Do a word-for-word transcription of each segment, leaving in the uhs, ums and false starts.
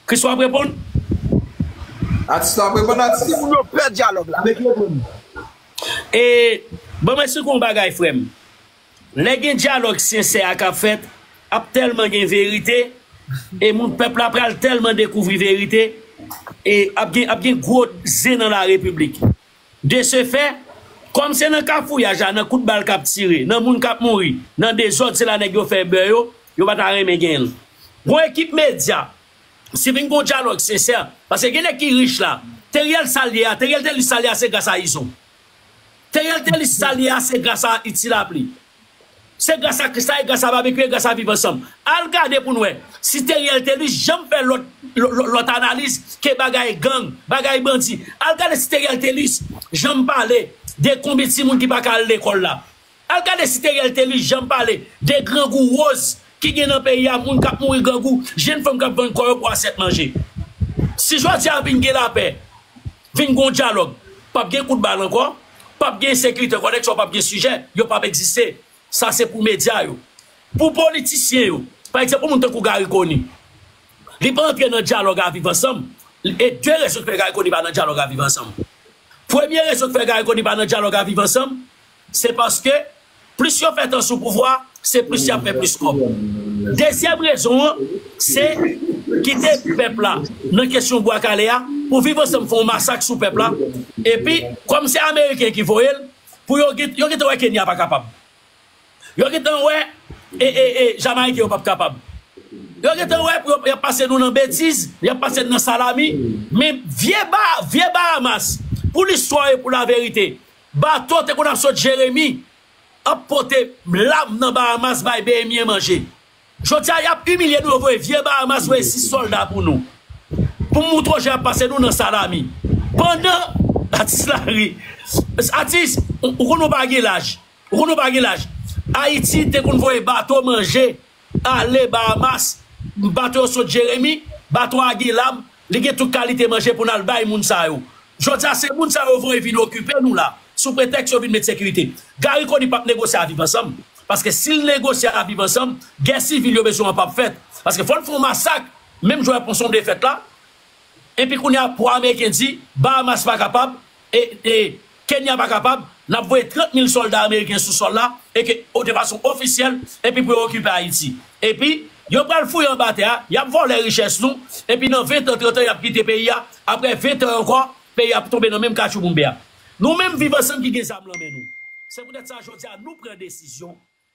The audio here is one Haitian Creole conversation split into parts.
Christo ap reponn? Atis la ap reponn atis. Timoun yo pè dyalòg la. E ban m esplike yon bagay, frè m. Lè gen dyalòg sensè a k ap fèt, ap tèlman gen verite, e moun pèp la pral tèlman dekouvri verite, e ap gen, ap gen gwo zen nan la repiblik. De ce fait, kòm se nan kafouyaj la, nan kout bal k ap tire, nan moun k ap mouri, nan dezòd, se la nèg yo fè bè yo, yo pa ta renmen genyen l. Gon ekip medya, si vin gon dyalòg sensè, paske gen nèg ki rich la, Teriel sa l ye a, Teriel Telus sa l ye a, se gras a Izo. Teriel Telus sa l ye a, se gras a Iti Lapli. Se gras a Christa, e gras a Babekyou, e gras a Viv Ansanm. Al gade pou n wè si Teriel Telus janm fè lòt, lòt, lòt analiz ke bagay gang, bagay bandi. Al gade si Teriel Telus janm pale de konbyen timoun ki pa ka al lekòl la. Al gade si Teriel Telus janm pale de grangou woz ki gen nan peyi a, moun k ap mouri grangou, jenn fanm k ap vann kò yo pou asyèt manje. Si jodi a vin gen lapè, vin gon dyalòg, p ap gen kout bal ankò, p ap gen ensekirite ankò, nèg sa yo p ap gen sijè, yo p ap egziste. Sa se pou medya yo. Pou politisyen yo, pa egzanp, yon moun tankou Garry Conille, li pa antre nan dyalòg a Viv Ansanm. E de rezon ki fè Garry Conille pa nan dyalòg a Viv Ansanm. Premye rezon ki fè Garry Conille pa nan dyalòg a Viv Ansanm, se paske plis yo fè tan sou pouvwa, se plis y ap fè plis kòb. Dezyèm rezon an, se kite pèp la nan kesyon Bwa Kale a, pou Viv Ansanm fè yon masak sou pèp la. Epi, kòm se Ameriken ki voye l, pou yo gen, yo gentan wè Kenya pa kapab. Yo gentan wè e, e, e, Jamayiken yo p ap kapab. Yo gentan wè pou yo, y ap pase nou nan betiz, y ap pase n nan salami. Men vye, ba, vye Bahamas, pou listwa e pou laverite, bato te konn ap sot Jeremi, ap pote lam nan Bahamas bay Behemyen manje. Jodi a, y ap imilye nou, yo voye vye Bahamas, voye sis sòlda pou nou. Pou m moutre w jan y ap pase nou nan salami. Pandan, atis la ri. Atis, ou, ou konn ou pa gen laj. Ou konn ou pa gen laj. Ayiti te konn voye bato manje ale Bahamas. Bato yo sot Jeremi, bato a gen lam, li gen tout kalite manje pou n al bay moun sa yo. Jodi a, se moun sa yo voye vin okipe nou la, sou pretèks yo vin met sekirite. Garry Conille p ap negosye a Viv Ansanm. Paske si l negosye a Viv Ansanm, gè sivil yo bezwen an p ap fèt. Paske fò n fè yon masak, menm jan w ap pran sonm defèt la, epi kounye a, pou Ameriken di, Bahamas pa kapab, e, e Kenya pa kapab, n ap voye trant mil sòlda ameriken sou sòl la, e ke, o, de fason ofisyèl, epi pou yo okipe Ayiti. Epi, yo pral fouye anba tè a, y ap vòlè richès nou, epi nan ven tan, trant tan, y ap kite peyi a, apre ven tan ankò, peyi a ap tonbe nan menm katchouboumbe a. Nou menm Viv Ansanm ki gen zam lan men nou. Se poutèt sa, jodi a, nou pran desizyon,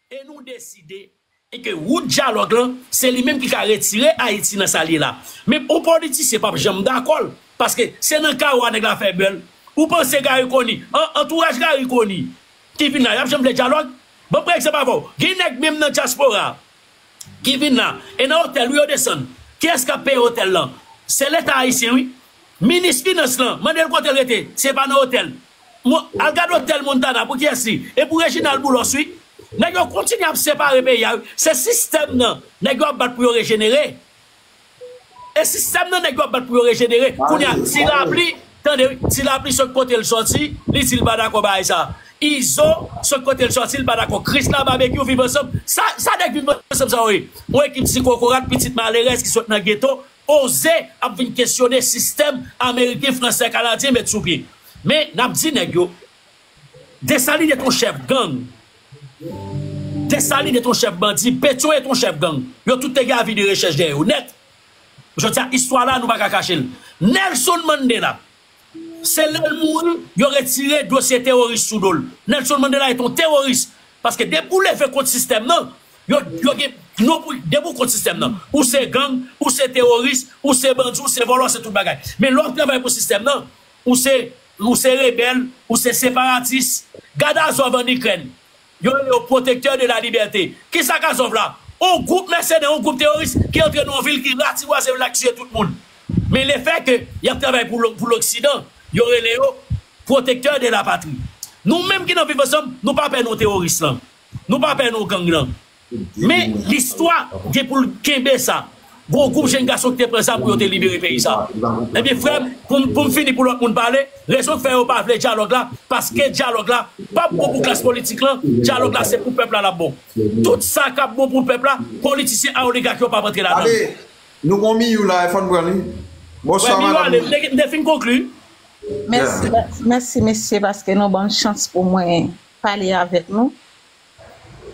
e nou deside, e ke wout dyalòg lan, se li menm ki ka retire Ayiti nan sa l ye la. Men yon politisyen p ap janm dakò l, paske se nan kawo a nèg la fè bè l. Ou panse Garry Conille, an, antouraj Garry Conille, ki vin la, y ap janm vle dyalòg? Ban m pran egzanp avè w. Gen nèg menm nan dyaspora a ki vin la, e nan otèl wi yo desann. Kiyès k ap peye otèl lan? Se Leta ayisyen wi. Minis finans lan, mande l kote l rete, se pa nan otèl. Al gade otèl Montana, pou kiyès li? E pou Reginald Boulos wi. Nèg yo kontinye ap separe peyi a wi. Se sistèm nan nèg yo ap bat pou yo rejenere. E sistèm nan nèg yo ap bat pou yo rejenere. Kounye a, Ti Lapli, tande wi, Ti Lapli sot kote l sòti, li di l pa dakò bagay sa. Izo sot kote l sòti, li pa dakò. Krisla, Babekyou, Viv Ansanm. Sa, sa nèg Viv Ansanm sa yo ye? Yon ekip ti kokorat, pitit malerèz ki sot nan geto, oze ap vin kesyone sistèm ameriken, fransè, kanadyen met sou pye. Men, n ap di nèg yo, Desalin te yon chèf gang. Desalin te yon chèf bandi. Petyon te yon chèf gang. Yo tout te gen avi de rechèch dèyè yo nèt. Jodi a, istwa la, nou pa ka kache l. Nelson Mandela, se lè l mouri, yo retire dosye teworis sou do l. Nelson Mandela te yon teworis. Paske depi w leve kont sistèm nan, yo, yo gen non pou, depi w kont sistèm nan. Ou se gang, ou se teworis, ou se bandi, ou se vòlò, se tout bagay. Men lè w ap travay pou sistèm nan, ou se, ou se rebèl, ou se separatis. Gade Azov ann Ikrèn. Yo rele yo protecteur de la liberté. Kisa k Azov la? Yon gwoup mèsenè, yon gwoup teworis ki antre nan yon vil ki ratiboize vil la, ki tiye tout moun. Men lefètke y ap travay pou lo-, pou loksidan, yo rele yo protecteur de la patrie. Nou menm ki nan Viv Ansanm, nou pa pè non teworis lan. Nou pa pè non gang lan. Men listwa gen pou l kenbe sa. Gon gwoup jenn gason ki te pran zam pou yo te libere peyi sa. Ebyen, frè m, pou m, pou m fini pou lòt moun pale, rezon k fè yo pa vle dyalòg la, paske dyalòg la p ap bon pou klas politik lan, dyalòg la se pou pèp la l ap bon. Tout sa k ap bon pou pèp la, politisyen a oligak yo p ap antre ladan l. Nou gon Miyou la, e fò n pran li. Bonswa, madanm. Miyou, m te fin konkli. Mèsi, mèsi, mesye, paske nou ban m chans pou mwen pale avèk nou.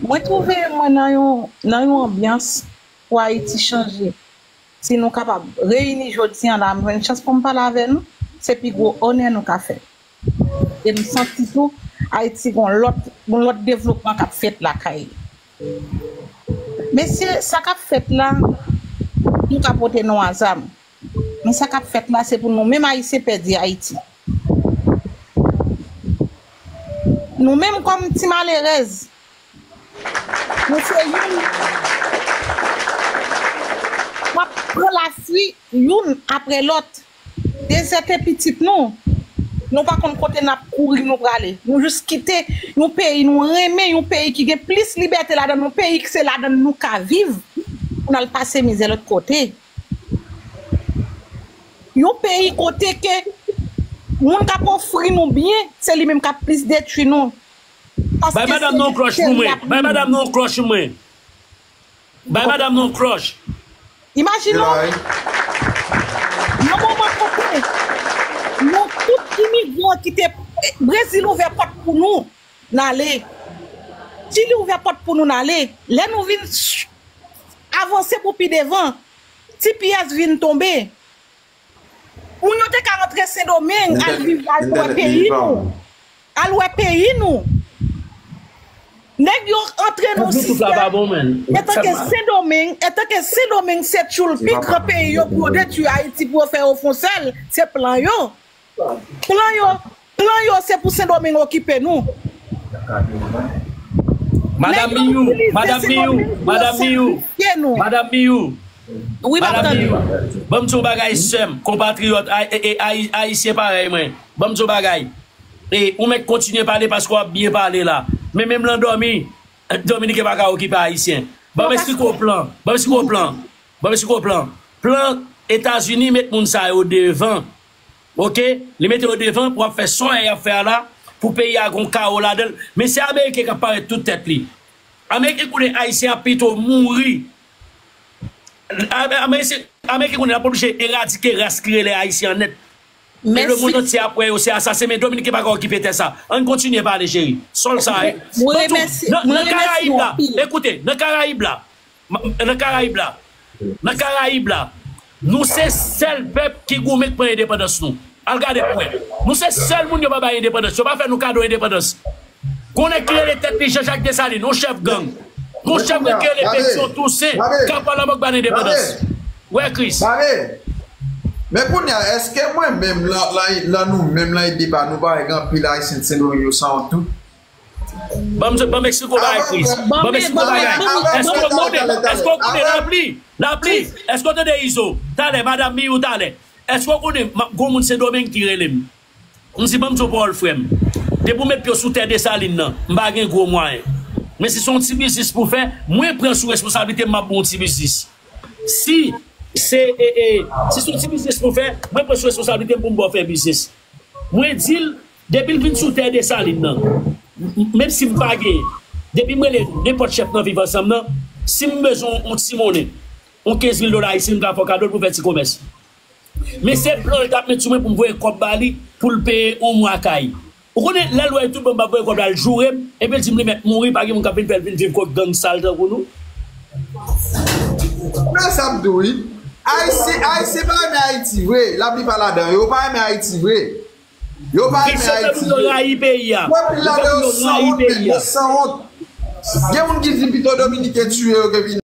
Mwen twouve mwen nan yon, nan yon anbyans pou Ayiti chanje. Si nou kapab reyini jodi a la, m jwenn chans pou m pale avè nou, se pi gwo onè nou ka fè. E m santi tou, Ayiti gon lòt, gon lòt devlopman k ap fèt lakay li. Mesye, sa k ap fèt la, nou ka pote non a zam. Men sa k ap fèt la, se pou nou menm Ayisyen pèdi Ayiti. Nou menm kòm ti malerèz, nou se youn k ap pran lafri youn apre lòt. Dezète pitit nou. Nou pa konn kote n ap kouri nou prale. Nou jis kite yon peyi nou renmen, yon peyi ki gen plis libète ladan l, yon peyi ki se ladan l nou ka viv, pou n al pase mizè lòt kote. Yon peyi kote ke moun k ap ofri nou byen, se li menm k ap plis detwi nou. Bay madanm nan yon klòch pou mwen. Bay madanm nan yon klòch pou mwen. Bay madanm nan yon klòch. Imajine w, nan moman kote nou tout imigran ki te, Brezil ouvè pòt pou nou n ale. Chili ouvè pòt pou nou n ale. Lè nou vin avanse pou pi devan, T P S vin tonbe. Moun yo te ka rantre Sendomeng, al viv, al wè peyi nou. Al wè peyi nou. Nèg yo antre nan yon sistèm. Etanke Sendomeng, etanke Sendomeng se tchoul pi gran peyi yo pou yo detwi Ayiti, pou yo fè yo fon sèl, se plan yo. Plan yo, plan yo se pou Sendomeng okipe nou. Madanm Miyou, Madanm Miyou, Madanm Miyou, Madanm Miyou. Wi, m ap tande w. Ban m di w bagay, sè m, konpatriyòt, ay-, e, e, ay-, ayisyen parèy mwen. Ban m di w bagay. E, ou mèt kontinye pale paske w ap byen pale la. Men menm lan dòmi, Dominiken pa ka okipe ayisyen. Ban m eksplike w plan. Ban m eksplike w plan. Ban m eksplike w plan. Plan Etazini met moun sa yo devan. Oke? Li mete yo devan pou ap fè sa y ap fè a la, pou peyi a gon kawo ladan l. Men se Ameriken k ap parèt tout tèt li. Ameriken konnen Ayisyen ap pito mouri. Ameriken, Ameriken konnen l ap oblije eradike ras ki rele Ayisyen an nèt. E lemonn antye ap wè yo se asasen, men Dominiken pa ka okipe tè sa. Ann kontinye pale, cheri. Sòl sa, e. Mwen remèsye, nan, mwen nan remèsye Karayib nou la, anpil. Ekoute, nan Karayib la, m-, nan Karayib la, nan Karayib la, nou se sèl pèp ki goumen k pran endepandans nou. Al gade pou wè. Nou se sèl moun yo pa bay endepandans. Yo pa fè nou kado endepandans. Gon nèg ki rele tèt li Jean Jacques Dessalines, yon chèf gang. Gon chèf gang ki rele Pétion Toussaint, k ap pale anba k ba n endepandans. Wè Kris. Bare. Men kounye a, èske mwen menm, lan, lan, lan nou menm, lan ide pa nou, pa gen anpil Ayisyen Sendomeng yo sanwont tou? Ban m, ban m eksplike w bagay, Kris. Ban m eksplike w bagay. Èske w tande, èske w tande, Lapli, Lapli, èske w tande Izo? Talè, madanm Miyou talè. Èske w konnen, m ap, gon moun Sendomeng ki rele m? M di, ban m di w pawòl, frè m. Depi w met pye w sou tè Desalin nan, m pa gen gwo mwayen. Men si se yon ti biznis pou w fè, mwen pran sou responsablite m, m ap ba w yon ti biznis. Si se, e, e, si se yon ti biznis pou w fè, mwen pran sou responsablite m pou m ba w fè biznis. Mwen di l, depi l vin sou tè Desalin nan, m-, m-, menm si m pa genyen, depi m rele nenpòt chèf nan Viv Ansanm nan, si m bezwen yon ti monnen, yon kenz mil dola ayisyen, m ka fè w kado l pou fè ti komès. Men se plan l t ap met sou mwen pou m voye kòb ba li, pou l peye yon mwa kay. Ou konnen, lè l wè tout bon m p ap voye kòb la, l joure m, epi l di m li mèt mouri, pa gen moun k ap vin fè l vin viv kot gang sal tankou nou. Men sa m di w, wi. Ayisyen, Ayisyen pa renmen Ayiti vre, laplipa ladan yo, yo pa renmen Ayiti vre. Yo pa renmen Ayiti vre. Yo rayi peyi a. Yo rayi peyi a. Yo sanwont, men, yo sanwont. Gen moun ki di pito Dominiken tiye yo ke vin